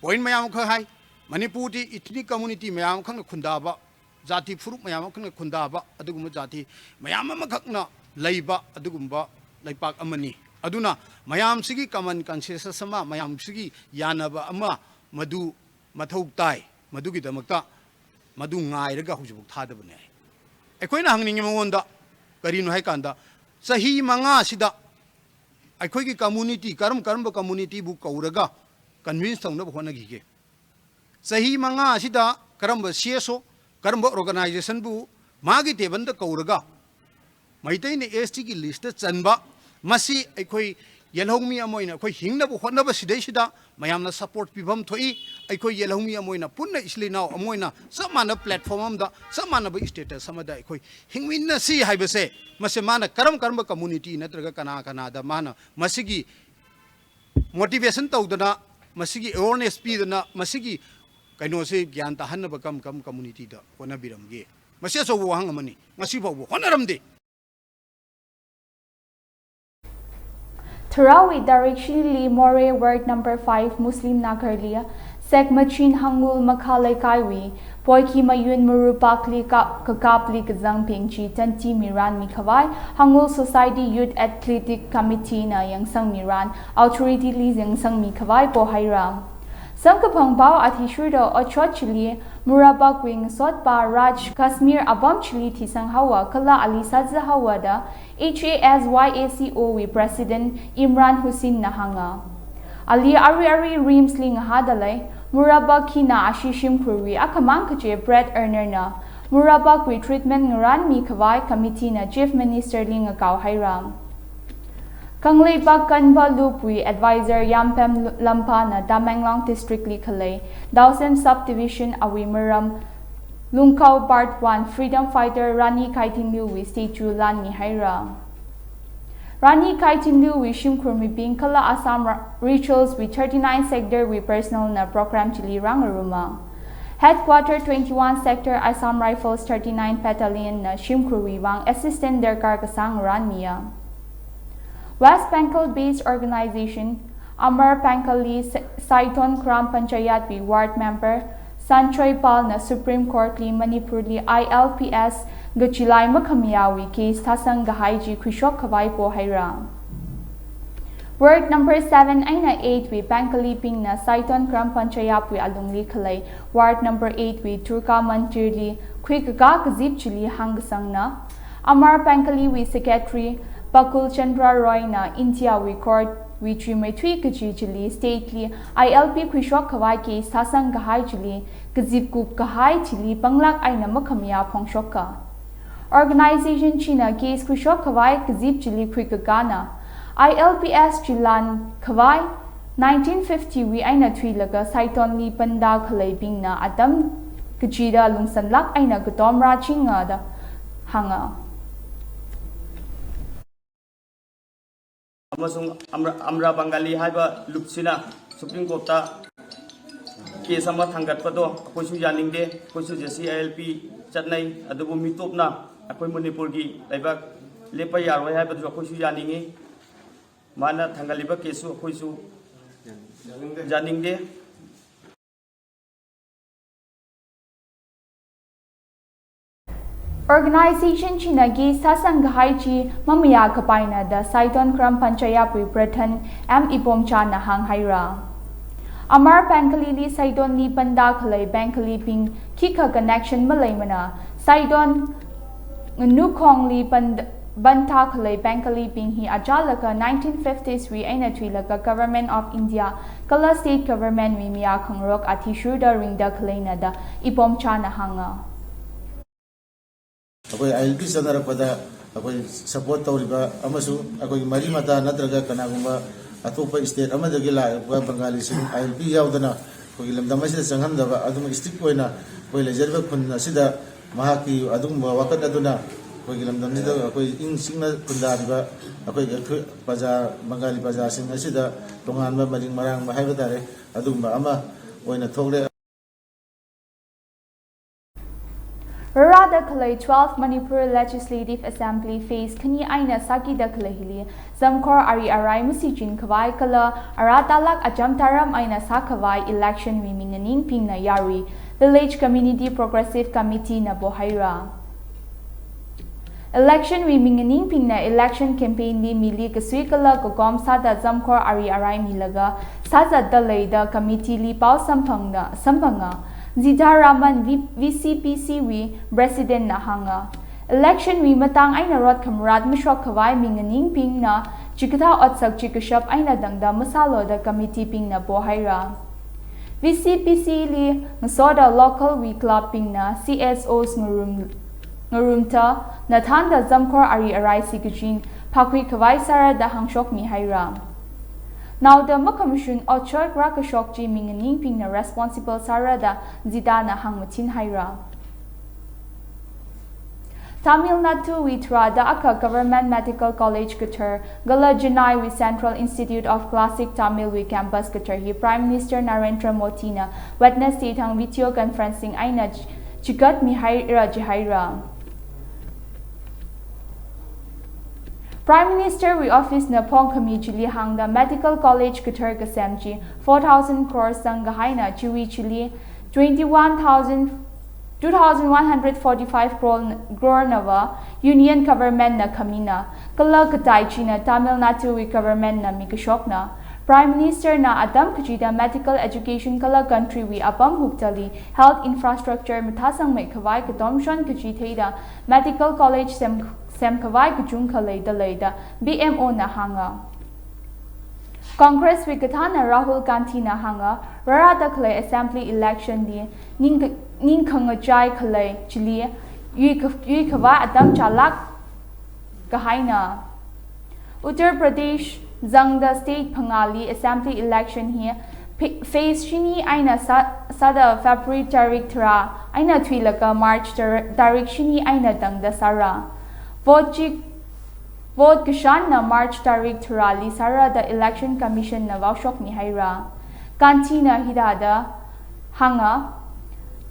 point ꯃꯌꯥꯝ ꯑꯃꯈꯛ ꯍꯥꯏ꯫ ꯃꯅꯤꯄꯨꯔꯗꯤ ethnic community ꯃꯌꯥꯝ ꯑꯃꯈꯛꯅ ꯈꯨꯟꯗꯥꯕ, ꯖꯥꯇꯤ ꯐꯨꯔꯨꯞ ꯃꯌꯥꯝ ꯑꯃꯈꯛꯅ ꯈꯨꯟꯗꯥꯕ, ꯑꯗꯨꯒꯨꯝꯕ ꯖꯥꯇꯤ ꯃꯌꯥꯝ ꯑꯃꯈꯛꯅ ꯂꯩꯕ ꯑꯗꯨꯒꯨꯝꯕ ꯂꯩꯄꯥꯛ ꯑꯃꯅꯤ꯫ ꯑꯗꯨꯅ ꯃꯌꯥꯝꯁꯤꯒꯤ common consensus ꯑꯃ, ꯃꯌꯥꯝꯁꯤꯒꯤ ꯌꯥꯅꯕ ꯑꯃ ꯃꯗꯨ ꯃꯊꯧ ꯇꯥꯏ꯫ ꯃꯗꯨꯒꯤꯗꯃꯛꯇ ꯃꯗꯨ ꯉꯥꯏꯔꯒ ꯍꯧꯖꯤꯛꯐꯥꯎ ꯊꯥꯗꯕꯅꯦ꯫ ꯑꯩꯈꯣꯏꯅ ꯍꯪꯅꯤꯡꯉꯤ ꯃꯉꯣꯟꯗ ꯀꯔꯤꯅꯣ ꯍꯥꯏꯀꯥꯟꯗ, ꯆꯍꯤ ꯃꯉꯥꯁꯤꯗ ꯑꯩꯈꯣꯏꯒꯤ community, ꯀꯔꯝ ꯀꯔꯝꯕ communityꯕꯨ ꯀꯧꯔꯒ convince ꯇꯧꯅꯕ ꯍꯣꯠꯅꯈꯤꯒꯦ? ꯆꯍꯤ ꯃꯉꯥ ꯑꯁꯤꯗ ꯀꯔꯝꯕ CSO, ꯀꯔꯝꯕ organizationꯕꯨ ꯃꯥꯒꯤ tableꯗ ꯀꯧꯔꯒ ꯃꯩꯇꯩꯅ STꯒꯤ listꯇ ꯆꯟꯕ, ꯃꯁꯤ ꯑꯩꯈꯣꯏ ꯌꯦꯜꯍꯧꯃꯤ ꯑꯃ ꯑꯣꯏꯅ ꯑꯩꯈꯣꯏ ꯍꯤꯡꯅꯕ ꯍꯣꯠꯅꯕ ꯁꯤꯗꯩꯁꯤꯗ ꯃꯌꯥꯝꯅ support ꯄꯤꯐꯝ ꯊꯣꯛꯏ꯫ ꯑꯩꯈꯣꯏ ꯌꯦꯜꯍꯧꯃꯤ ꯑꯃ ꯑꯣꯏꯅ ꯄꯨꯟꯅ ꯏꯆꯤꯜ ꯏꯅꯥꯎ ꯑꯃ ꯑꯣꯏꯅ ꯆꯞ ꯃꯥꯟꯅꯕ platform ꯑꯃꯗ, ꯆꯞ ꯃꯥꯟꯅꯕ status ꯑꯃꯗ ꯑꯩꯈꯣꯏ ꯍꯤꯡꯃꯤꯟꯅꯁꯤ ꯍꯥꯏꯕꯁꯦ, ꯃꯁꯦ ꯃꯥꯅ ꯀꯔꯝ ꯀꯔꯝꯕ community ꯅꯠꯇ꯭ꯔꯒ ꯀꯅꯥ ꯀꯅꯥꯗ ꯃꯥꯅ ꯃꯁꯤꯒꯤ motivation ꯇꯧꯗꯅ, ꯃꯁꯤꯒꯤ awareness ꯄꯤꯗꯅ, ꯃꯁꯤꯒꯤ ꯀꯩꯅꯣꯁꯦ ꯒ꯭ꯌꯥꯟ ꯇꯥꯍꯟꯅꯕ ꯀꯔꯝ ꯀꯔꯝ communityꯗ ꯍꯣꯠꯅꯕꯤꯔꯝꯒꯦ? ꯃꯁꯤ ꯑꯆꯧꯕ ꯋꯥꯍꯪ ꯑꯃꯅꯤ꯫ ꯉꯁꯤ ꯐꯥꯎꯕ ꯍꯣꯠꯅꯔꯝꯗꯦ꯫ Tharawi Direction li Moreh Ward number five Muslim Nagarlia, Sekmachin Hangul Makha Leikaiwi, Poiki Mayun Murupakli Kakapli Kazang Pingchi Tanti Miran Mikhavai, Hangul Society Youth Athletic Committee na Yangsang Miran, Authority li Yangsang Mikhavai Pohairam. Sangkaphang Bao Athishurdo Ochot Chili, Murabak Wing Sotpa Raj Kashmir Abam Chili Thisang Hawa, Kala Ali Saza Hawa da, HASYACO wi President Imran Hussain na hanga. Ali Ari Ari Rims li ngahadalai, Murabak Kina Ashishim Kurwi Akamang Kache Bread Earner na, Murabak wi Treatment Ngaran Mi Khavai Committee na Chief Minister li ngakau hairam. Kangleipak Kanba Lupwi Advisor Yampem Lampa na Tamenglong District li khalei, Dausem Subdivision awi Maram Lungkau Part one Freedom Fighter Rani Kaithinliu wi statue lan mi haira. Rani Kaichindu wui shimkhur mibing kala Assam Ra- Rituals wui thirty-nine sector wui personnel na program chili rang aruma. Headquarter twenty-one sector Assam Rifles thirty-nine battalion na shimkhur wui vang assistant darkar kasang ran miya. West Bengal based organization Amar Bengali Sa- Saiton Gram Panchayat wui ward member Sanchoi Pal na Supreme Court li Manipur li I L P S gachilai makhamiya wui case thasang gahai ji khuishok khavai po haira. Ward number seven aina eight wui Bengali bing na Saiton Gram Panchayat wui alungli khalei ward number eight wui Durga Mandir li khui kaga kazip chili hang kasang na Amar Bengali wui secretary Bakul Chandra Roy na India wui court wui three mai three kaji chili state li I L P khuishok khavai case thasang kahai chili kazip kup kahai chili panglak aina makhamiya phongshok ka. Organization china case khuishok khavai kazip chili khui kagana I L P S chilan khavai nineteen fifty wui aina thui laga Saiton li panda khalei bing na atam kachida lungsan lak aina katom ra chinga da hanga. ꯑꯃꯁꯨꯡ ꯑꯝꯔ- ꯑꯝꯔꯥ ꯕꯪꯒꯥꯂꯤ ꯍꯥꯏꯕ ꯂꯨꯞꯁꯤꯅ ꯁꯨꯄ꯭ꯔꯤꯝ ꯀꯣꯔꯠꯇ ꯀꯦꯁ ꯑꯃ ꯊꯥꯡꯒꯠꯄꯗꯣ ꯑꯩꯈꯣꯏꯁꯨ ꯌꯥꯅꯤꯡꯗꯦ꯫ ꯑꯩꯈꯣꯏꯁꯨ J C I L P ꯆꯠꯅꯩ꯫ ꯑꯗꯨꯕꯨ ꯃꯤꯇꯣꯞꯅ ꯑꯩꯈꯣꯏ ꯃꯅꯤꯄꯨꯔꯒꯤ ꯂꯩꯕꯥꯛ ꯂꯦꯞꯄ ꯌꯥꯔꯣꯏ ꯍꯥꯏꯕꯗꯨꯁꯨ ꯑꯩꯈꯣꯏꯁꯨ ꯌꯥꯅꯤꯡꯉꯤ꯫ ꯃꯥꯅ ꯊꯥꯡꯒꯠꯂꯤꯕ ꯀꯦꯁꯁꯨ ꯑꯩꯈꯣꯏꯁꯨ ꯌꯥꯅꯤꯡꯗꯦ꯫ Organization china case thasang kahai chi mamaya kapaina da Saiton Gram Panchayat wui Pradhan M Ibomcha na hang haira. Amar Bengali li Saiton li panda khalei Bengali bing khikha connection malei mana Saiton Nukhong li pand- banta khalei Bengali bing hi ajalaga nineteen fifties wui aina thui laga Government of India kala state government wui miya khangrok athi shurda ringda khaleina da Ibomcha na hanga. ꯑꯩꯈꯣꯏ ꯑꯥꯏ ꯑꯦꯜ ꯄꯤ ꯆꯠꯅꯔꯛꯄꯗ ꯑꯩꯈꯣꯏ ꯁꯄꯣꯔꯠ ꯇꯧꯔꯤꯕ ꯑꯃꯁꯨꯡ ꯑꯩꯈꯣꯏꯒꯤ ꯃꯔꯤ ꯃꯇꯥ ꯅꯠꯇ꯭ꯔꯒ ꯀꯅꯥꯒꯨꯝꯕ ꯑꯇꯣꯞꯄ ꯏꯁꯇꯦꯠ ꯑꯃꯗꯒꯤ ꯂꯥꯛꯂꯤꯕ ꯕꯪꯒꯥꯂꯤꯁꯤꯡ ꯑꯥꯏ ꯑꯦꯜ ꯄꯤ ꯌꯥꯎꯗꯅ ꯑꯩꯈꯣꯏꯒꯤ ꯂꯝꯗꯝ ꯑꯁꯤꯗ ꯆꯪꯍꯟꯗꯕ ꯑꯗꯨꯝ ꯏꯁꯇ꯭ꯔꯤꯛ ꯑꯣꯏꯅ ꯑꯩꯈꯣꯏ ꯂꯩꯖꯔꯤꯕ ꯈꯨꯟ ꯑꯁꯤꯗ ꯃꯍꯥꯛꯀꯤ ꯑꯗꯨꯒꯨꯝꯕ ꯋꯥꯀꯠ ꯑꯗꯨꯅ ꯑꯩꯈꯣꯏꯒꯤ ꯂꯝꯗꯝꯁꯤꯗ ꯑꯩꯈꯣꯏ ꯏꯪ ꯆꯤꯛꯅ ꯈꯨꯟꯗꯥꯔꯤꯕ ꯑꯩꯈꯣꯏꯒꯤ ꯑꯩꯈꯣꯏ ꯄ꯭ꯔꯖꯥ, ꯕꯪꯒꯥꯂꯤ ꯄ꯭ꯔꯖꯥꯁꯤꯡ ꯑꯁꯤꯗ ꯇꯣꯉꯥꯟꯕ ꯃꯔꯤꯡ ꯃꯔꯥꯡꯕ ꯍꯥꯏꯕ ꯇꯥꯔꯦ, ꯑꯗꯨꯒꯨꯝꯕ ꯑꯃ ꯑꯣꯏꯅ ꯊꯣꯛꯂꯦ꯫ ꯔꯥꯗ ꯈꯂꯩ twelfth Manipur Legislative Assembly phase ꯈꯅꯤ ꯑꯩꯅ ꯁꯥꯀꯤꯗ ꯈꯂꯩ ꯍꯤꯂꯤ ꯖꯝꯈꯣꯔ ꯑꯔꯤ ꯑꯔꯥꯏ ꯃꯁꯤ ꯆꯤꯟ ꯈꯋꯥꯏ ꯀꯂ ꯑꯔꯥ ꯇꯥꯂꯛ ꯑꯆꯝ ꯇꯥꯔꯝ ꯑꯩꯅ ꯁꯥ ꯈꯋꯥꯏ election ꯃꯤ ꯃꯤꯡ ꯑꯅꯤꯡ ꯄꯤꯡꯅ ꯌꯥꯔꯨꯏ꯫ Village Community Progressive Committee ꯅ ꯕꯣꯍꯩꯔꯥ꯫ Election ꯔꯤ ꯃꯤꯡ ꯑꯅꯤꯡ ꯄꯤꯡꯅ election campaign ꯂꯤ ꯃꯤꯂꯤ ꯀꯁꯨꯏ ꯀꯂ ꯀꯣꯀꯣꯝ ꯁꯥꯗ ꯖꯝꯈꯣꯔ ꯑꯔꯤ ꯑꯔꯥꯏ ꯃꯤꯂꯒ ꯁꯥꯖꯠꯇ ꯂꯩꯗ committee ꯂꯤ ꯄꯥꯎ ꯁꯝꯐꯪꯅ ꯁꯝꯐꯪꯉ ꯖꯤꯙꯥ Raman V-, V C P C ꯋꯤ president ꯅ ꯍꯥꯡꯉ꯫ Election ꯔꯤ ꯃꯇꯥꯡ ꯑꯩꯅ ꯔꯣꯠ ꯈꯝꯔꯥꯠ ꯃꯤꯁ꯭ꯔꯣꯛ ꯈꯋꯥꯏ ꯃꯤꯡ ꯑꯅꯤꯡ ꯄꯤꯡꯅ ꯆꯤꯀꯊꯥ ꯑꯣꯠꯁꯛ ꯆꯤꯀꯁꯞ ꯑꯩꯅ ꯗꯪꯗ ꯃꯁꯥꯂꯣꯗ committee ꯄꯤꯡꯅ ꯕꯣꯍꯩꯔꯥ꯫ V C P C ꯂꯤ ꯃꯁꯣꯗ local we club ꯄꯤꯡꯅ C S Os ꯉꯔꯨꯝ ꯉꯔꯨꯝꯊ ꯅꯊꯥꯟꯗ ꯖꯝꯈꯣꯔ ꯑꯔꯤ ꯑꯔꯥꯏ ꯁꯤ ꯀꯖꯤꯟ ꯐꯥꯈꯨꯏ ꯈꯋꯥꯏ ꯁꯥꯔꯗ ꯍꯥꯡꯁꯣꯛꯃꯤ ꯍꯥꯏꯔ꯫ ꯅꯥꯎꯗ ꯃꯈꯝꯁꯨꯟ ꯑꯣꯠꯁꯣꯔ ꯔꯥ ꯀꯁꯣꯛꯆꯤ ꯃꯤꯡ ꯑꯅꯤꯡ ꯄꯤꯡꯅ responsible ꯁꯥꯔꯗ ꯖꯤꯗꯥꯅ ꯍꯥꯡꯃꯊꯤꯟ ꯍꯥꯏꯔ꯫ ꯇꯥꯃꯤꯜ ꯅꯥꯗꯨ ꯋꯤ ꯊ꯭ꯔꯥꯗ ꯑꯀ Government Medical College ꯀꯊꯔ ꯒꯂ ꯖꯤꯅꯥꯏ ꯋꯤ Central Institute of Classic Tamil ꯋꯤ campus ꯀꯊꯔ ꯍꯤ Prime Minister ꯅꯔꯦꯟꯗ꯭ꯔ ꯃꯣꯗꯤꯅ Wednesday ꯊꯪ video conferencing ꯑꯩꯅ ꯆꯤꯀꯠ ꯃꯤꯍꯥꯏꯔ ꯖꯤꯍꯥꯏꯔ꯫ Prime Minister ꯋꯤ office ꯅ ꯐꯣꯡ ꯈꯃꯤ ꯆꯤꯂꯤ ꯍꯥꯡꯗ medical college ꯀꯊꯔ ꯀꯁꯦꯝ ꯆꯤ four thousand crores ꯆꯪꯒ ꯍꯥꯏꯅ ꯆꯤꯋꯤ ꯆꯤꯂꯤ twenty one thousand two thousand one hundred forty five crore ꯅ ꯋꯥ Union Government ꯅ ꯈꯃꯤꯅ ꯀꯂ ꯀꯇꯥꯏ ꯆꯤꯅ Tamil Nadu ꯋꯤ Government ꯅ ꯃꯤꯀꯁꯣꯛꯅ꯫ Prime Minister ꯅ ꯑꯗꯝ ꯀꯆꯤꯗ medical education ꯀꯂ country we ꯑꯄꯝ ꯍꯨꯛꯇꯂꯤ health infrastructure ꯃꯊꯥꯁꯪꯃꯩ ꯈꯋꯥꯏ ꯀꯇꯣꯝ soan ꯀꯆꯤ ꯊꯩꯗ medical college ꯁꯦꯝ, ꯁꯦꯝ ꯈꯋꯥꯏ ꯀꯆꯨꯡ ꯈꯂꯩꯗ ꯂꯩꯗ B M O ꯅ ꯍꯥꯡꯉ꯫ Congress ꯋꯤ ꯀꯊꯥꯅ ꯔꯥꯍꯨꯜ ꯒꯥꯟꯙꯤꯅ ꯍꯥꯡꯉ ꯔꯥꯔꯥꯗ ꯈꯂꯩ assembly election ꯗꯤ ꯅꯤꯡ, ꯅꯤꯡꯈꯪ ꯆꯥꯏ ꯈꯂꯩ ꯆꯤꯂꯤ ꯌꯨꯏ ꯈ, ꯌꯨꯏ ꯈꯋꯥ ꯑꯗꯝ ꯆꯥꯂꯥꯛ ꯀꯍꯥꯏꯅ꯫ Uttar Pradesh ꯖꯪꯗ state ꯐꯉꯥꯂꯤ assembly election ꯍꯤ phase ꯁꯤꯅꯤ ꯑꯩꯅ ꯁꯥ, ꯁꯥꯗ February ꯇꯥꯔꯤꯛ ꯇꯔꯥ ꯑꯩꯅ ꯊꯨꯏꯂꯒ March ꯇꯔ-, ꯇꯥꯔꯤꯛ ꯁꯤꯅꯤ ꯑꯩꯅ ꯇꯪꯗ ꯁꯥꯔ꯫ Vote ꯆꯤ-, vote ꯀꯁꯥꯟꯅ March ꯇꯥꯔꯤꯛ ꯇꯔꯥ ꯂꯤ ꯁꯥꯔꯗ Election Commission ꯅ ꯋꯥꯎꯁꯣꯛꯅꯤ ꯍꯥꯏꯔ꯫ ꯀꯥꯟꯇꯤꯅ ꯍꯤꯗꯥꯗ ꯍꯥꯡꯉ,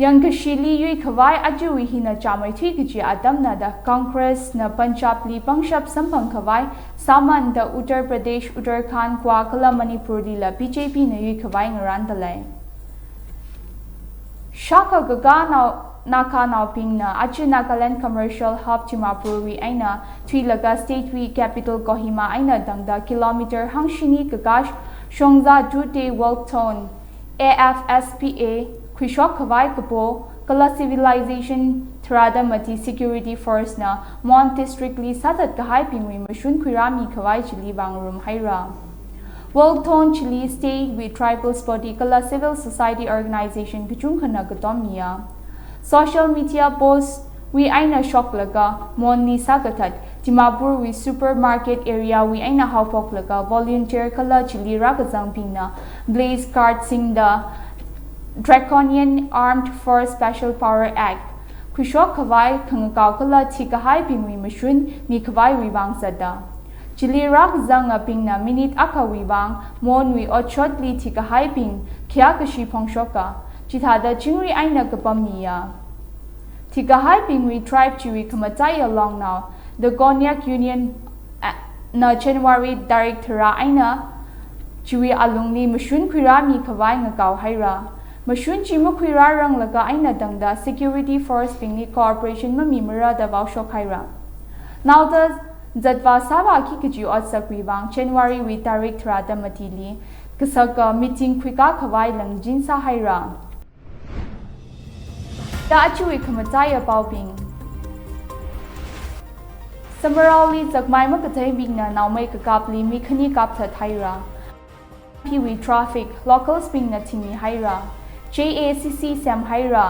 ꯌꯪꯀꯁꯤꯂꯤ ꯌꯨꯏ ꯈꯋꯥꯏ ꯑꯖꯨꯏ ꯍꯤꯅ ꯆꯥꯃꯩ ꯊꯨꯏ ꯀꯖꯤ ꯑꯇꯝꯅꯗ Congress ꯅ ꯄꯟꯖꯥꯕ ꯂꯤ ꯄꯪꯁꯞ ꯁꯝꯐꯪ ꯈꯋꯥꯏ ꯁꯥꯃꯟꯗ ꯎꯠꯇꯔ ꯄ꯭ꯔꯗꯦꯁ, ꯎꯠꯇꯔꯈꯥꯟ, ꯀ꯭ꯋꯥ ꯀꯂ ꯃꯅꯤꯄꯨꯔ ꯂꯤꯂ ꯕꯤ ꯖꯦ ꯄꯤ ꯅ ꯌꯨꯏ ꯈꯋꯥꯏ ꯉꯔꯥꯟꯗ ꯂꯩ꯫ ꯁꯥꯈ ꯒꯒꯥ ꯅꯥꯎ-, ꯅꯥꯀꯥ ꯅꯥꯎꯄꯤꯡꯅ ꯑꯆꯤ Nagaland Commercial Hub Dimapur we ꯑꯩꯅ ꯊꯨꯏꯂꯒ state ꯋꯤ capital ꯀꯣꯍꯤꯃꯥ ꯑꯩꯅ ꯗꯪꯗ kilometre ꯍꯪꯁꯤꯅꯤ ꯀꯒꯥ ꯁꯣꯡꯖꯥ ꯖꯨꯇꯦ walk thon A F S P A ꯈꯨꯏꯁꯣꯛ ꯈꯋꯥꯏ ꯀꯄꯣ ꯀꯂ civilization ꯊꯔꯥꯗ ꯃꯇꯤ security force ꯅ ꯃꯣꯟ district ꯂꯤ ꯁꯥꯊꯠ ꯀꯍꯥꯏ ꯄꯤꯡꯋꯤ ꯃꯁꯨꯟ ꯈꯨꯏꯔꯥꯃꯤ ꯈꯋꯥꯏ ꯆꯤꯂꯤ ꯕꯥꯡꯔꯨꯝ ꯍꯩꯔꯥ꯫ Walk thon ꯆꯤꯂꯤ state ꯋꯤ tribal body ꯀꯂ civil society organization ꯀꯆꯨꯡ ꯈꯅ ꯀꯇꯣꯝꯃꯤꯌꯥ꯫ Social media post ꯋꯤ ꯑꯩꯅ ꯁꯣꯛꯂꯒ ꯃꯣꯟꯅꯤ ꯁꯥꯒꯊꯠ ꯗꯤꯃꯥꯄꯨꯔ ꯋꯤ supermarket area ꯋꯤ ꯑꯩꯅ ꯍꯥꯎꯐꯣꯛꯂꯒ volunteer ꯀꯂ ꯆꯤꯂꯤ ꯔꯥꯒꯖꯥꯡ ꯄꯤꯡꯅ blaze guard ꯁꯤꯡꯗ Draconian Armed Force Special Power Act ꯈꯨꯏꯁꯣꯛ ꯈꯋꯥꯏ ꯈꯪꯉꯀꯥꯎ ꯀꯂ ꯊꯤ ꯀꯍꯥꯏ ꯄꯤꯡꯋꯤ ꯃꯁꯨꯟ ꯃꯤ ꯈꯋꯥꯏ ꯋꯤ ꯋꯥꯡ ꯆꯠꯇ꯫ ꯆꯤꯂꯤ ꯔꯥꯒꯖꯥꯡ ꯑꯄꯤꯡꯅ minute ꯑꯈ ꯋꯤ ꯋꯥꯡ ꯃꯣꯟ ꯋꯤ ꯑꯣꯠꯁꯣꯠ ꯂꯤ ꯊꯤ ꯀꯍꯥꯏ ꯄꯤꯡ ꯈꯤꯌꯥ ꯀꯁꯤ ꯐꯣꯡꯁꯣꯛꯀ ꯆꯤꯊꯥꯗ ꯆꯤꯡꯔꯤ ꯑꯩꯅ ꯀꯄꯝꯃꯤꯌꯥ꯫ ꯊꯤ ꯀꯍꯥꯏ ꯄꯤꯡꯋꯤ tribe ꯆꯤꯋꯤ ꯈꯃꯆꯥꯏ along now the Konyak Union, ꯑ, ꯅ January ꯇꯥꯔꯤꯛ ꯊꯔꯥ ꯑꯩꯅ ꯆꯤꯋꯤ ꯑꯂꯨꯡꯅꯤ ꯃꯁꯨꯟ ꯈꯨꯏꯔꯥ ꯃꯤ ꯈꯋꯥꯏ ꯉꯀꯥꯎ ꯍꯩꯔꯥ꯫ ꯃꯁꯨꯟ ꯆꯤ ꯃꯈꯨꯏꯔꯥ ꯔꯪꯂꯒ ꯑꯩꯅ ꯗꯪꯗ security force ꯄꯤꯡꯅꯤ cooperation ꯃꯃꯤ ꯃꯔꯥꯗ ꯋꯥꯎꯁꯣꯛ ꯍꯩꯔꯥ꯫ ꯅꯥꯎꯗ ꯖꯠꯋꯥ ꯁꯥꯕ ꯀꯤ ꯀꯖꯤ ꯑꯣꯠꯁꯛ ꯋꯤ ꯋꯥꯡ January ꯋꯤ ꯇꯥꯔꯤꯛ ꯊꯔꯥꯗ ꯃꯇꯤꯂꯤ ꯀꯁꯛꯀ meeting ꯈꯨꯏꯀꯥ ꯈꯋꯥꯏ ꯂꯪꯖꯤꯟ ꯁꯥ ꯍꯩꯔꯥ꯫ ꯇ ꯑꯆꯨꯏ ꯈꯃꯆꯥꯏ ꯑꯄꯥꯎꯕꯤꯡ꯫ ꯁꯃꯔꯥꯎꯂꯤ ꯆꯛꯃꯥꯏ ꯃꯀꯊꯩ ꯕꯤꯡꯅ ꯅꯥꯎꯃꯩ ꯀꯀꯥꯞꯂꯤ ꯃꯤ ꯈꯅꯤ ꯀꯥꯞꯊ ꯊꯥꯏꯔꯥ꯫ ꯐꯤꯋꯤ traffic, locals ꯕꯤꯡꯅ ꯊꯤꯡꯉꯤ ꯍꯥꯏꯔꯥ꯫ J A C C ꯁꯦꯝ ꯍꯥꯏꯔꯥ꯫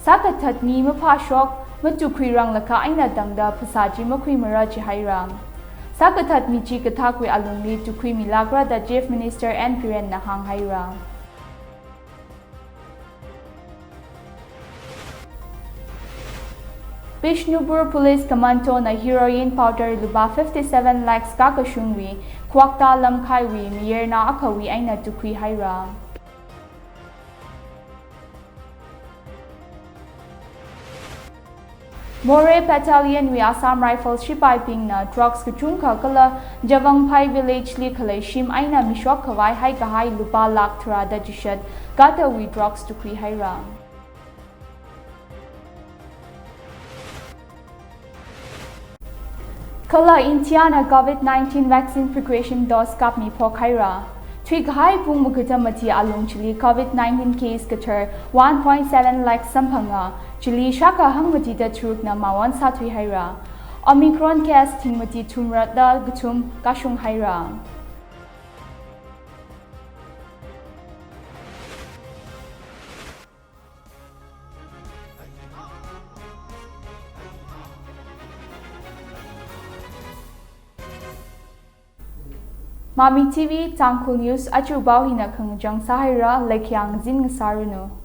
ꯁꯥꯀꯊꯠ ꯃꯤ ꯃꯐꯥ ꯁꯣꯛ, ꯃꯆꯨ ꯈꯨꯏꯔꯪ ꯂꯈꯥ ꯑꯩꯅ ꯗꯪꯗ ꯐꯁꯥꯖꯤ ꯃꯈꯨꯏ ꯃꯔꯥꯖꯤ ꯍꯥꯏꯔꯥ꯫ ꯁꯥꯀꯊꯠ ꯃꯤꯆꯤ ꯀꯊꯥꯛꯋꯤ ꯑꯂꯨꯡꯂꯤ ꯇꯨꯈꯨꯏ ꯃꯤ ꯂꯥꯛꯔꯥꯗ Chief Minister N ꯕꯤꯔꯦꯟꯅ ꯍꯥꯡ ꯍꯥꯏꯔꯥ꯫ Bishnupur Police Commando na heroin powder lupa fifty seven lakhs kakashungwi, Kwakta Lamkhaiwi, Miyerna Akhawi aina tukhui haira. Moreh Battalion wi Assam Rifles shipaibingna drugs kachungkha kala Javangphai village li khalei shim aina mishok khavai haikahai lupa lakh tharada jishat katawi drugs tukhui haira. Kala India na COVID nineteen vaccine precaution dose kapmi phok haira. Thuikahai pung makuta mati alung chili COVID nineteen case kathar one point seven lakh samphanga, chili shaka hangmati da tharukna mawan sathui haira. Omicron case thingmati thumrada gathum kashung haira. Mami T V Tangkhul News achu bau hina khangajang sahaira, lekyang zin ngasarunu.